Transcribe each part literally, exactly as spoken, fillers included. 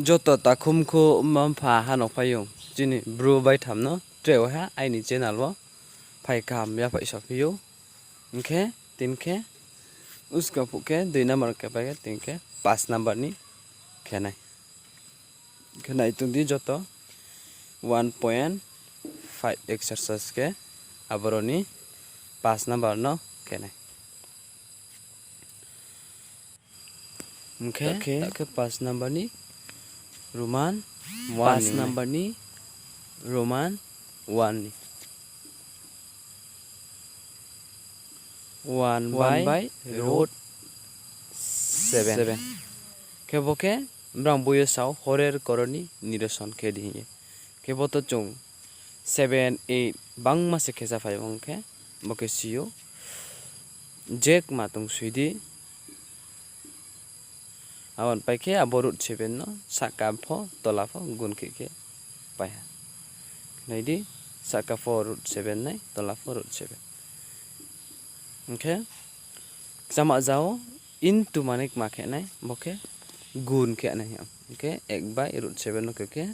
Joto takhumkhu mma-mpha ha no phaiyong, chini bru baitham no tre ha aini channel wo phai kaham yaphaih saphi ou. Hing khe, tin khe, uska phuh khe dui number khe pai khe, tin khe, paanch number ni khe nai. Khe nai tong di joto one point five exercise khe, aboro ni paanch number no khe nai. Hing khe, ta khe paanch number ni Roman, paanch number ni Roman one ni one by root seven. Khe bo khe brang boi yo sao horer koroni niroson khe di hing ye. Khe bo to chung seven, eight bangma se khe sa phai ong khe, bo khe si ou. Je kma tong soi di. Abo ni pai khe abo root seven no sahka pho tola pho gun khe khe pai ha. Nai di, sahka pho root seven nai, tola pho root seven. Hing khe kchama ja wo into mane kma khe nai, bo khe gun khe nai. Hing khe ek bai root seven no khe khe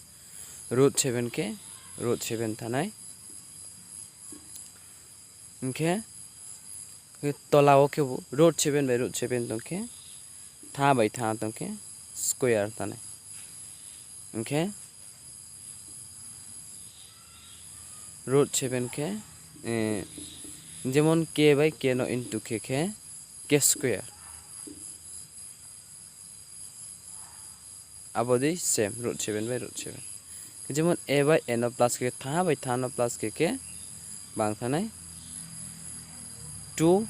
root seven khe root seven thanai. Hing khe, khe tola wo khebu root seven bai root seven tong khe, tha bai tha tong khe square thanai. Hing khe root seven khe, jemon k bai k no into khe khe k square. Abo dei same root seven bai root seven. Jemon a bai a no plus khe, tha bai tha no plus khe khe bang thanai two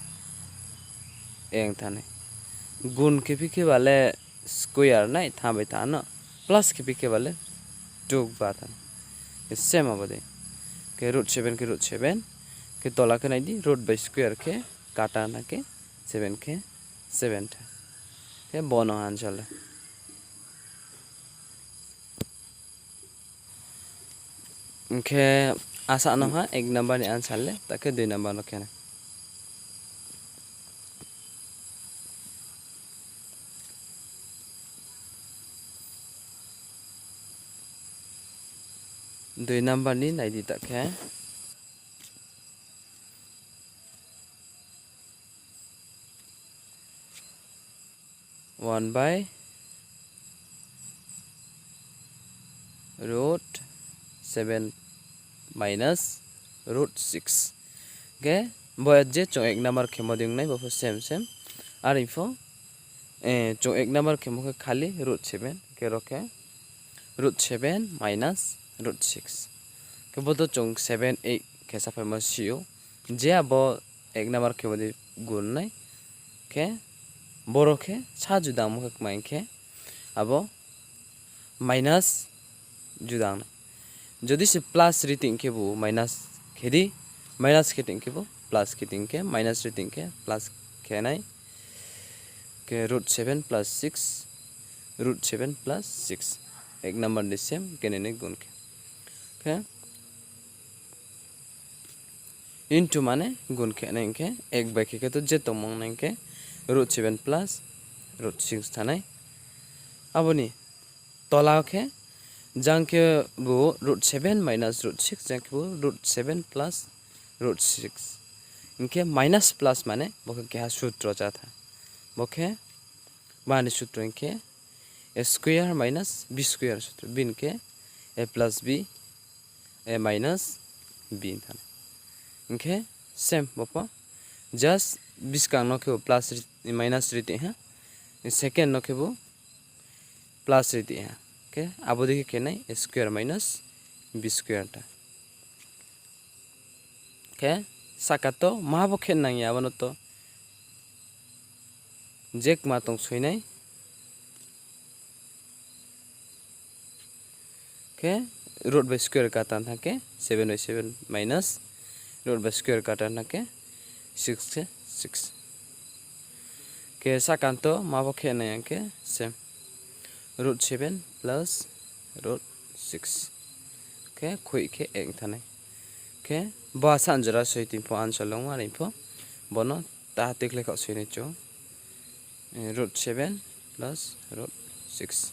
eng thanai. Gun khe phi khe ba le square nai, tha bai tha no plus khe phi khe ba le two ba thanai. Same abo dei. Khe root seven khe root seven. Khe tola khe nai di, root bai square khe kata na khe seven khe seven tha. Khe bo no answer le. Hing khe asa no ha ek number ni answer le, ta khe dui number no khe nai. Dui number ni nai di ta khe. One by root seven minus root six. Khe bo je chung ek number khemo dei ong nai, bo pho same same. Are pho, chung ek number khemo khe khali root seven, khe ro khe root seven minus root six. Khe bo to chung seven, eight khe saphaimo si ou. Je abo ek number khemo dei gun nai. Khe boro khe sa judangmo khe kma hing khe abo minus judang nai. Jodi se plus ri tong khebu minus khe di, minus khe tong khebu plus khe tong khe, minus ri tong khe plus khe nai. Khe root seven plus six, root seven plus six. Ek number ni same, khe nini gun khe. Khe into mane gun khe nai hing khe, ek bai khe khe to je tongmung nai hing khe, root seven plus root six thanai. Abo ni tola khe, jang khebu root seven minus root six, jang khebu root seven plus root six. Hing khe minus plus mane, bo khe keha sutro cha tha. Bo khe, bani sutro hing khe, a square minus b square sutro. Bini khe a plus b, a minus b thanai. Hing khe same bo pho. Just buskang no khe plus ri-, minus ri tong ha. Second no khebu plus ri tong ha. Khe abo dei khe khe nai a square minus b square ta. Khe sahka to ma bo khe nang ya, abo no to je kma tong soi nai. Khe root by square kata tha khe seven by seven minus root by square kata tha khe six khe six. Khe sahka to ma bo khe nai ya khe same. Root seven plus root six. Khe khui khe ek thanai. Khe bo asa jora soi tong pho answer long ma ri pho. Bo no ta tikhle khaoh soi nai chung. Root seven plus root six.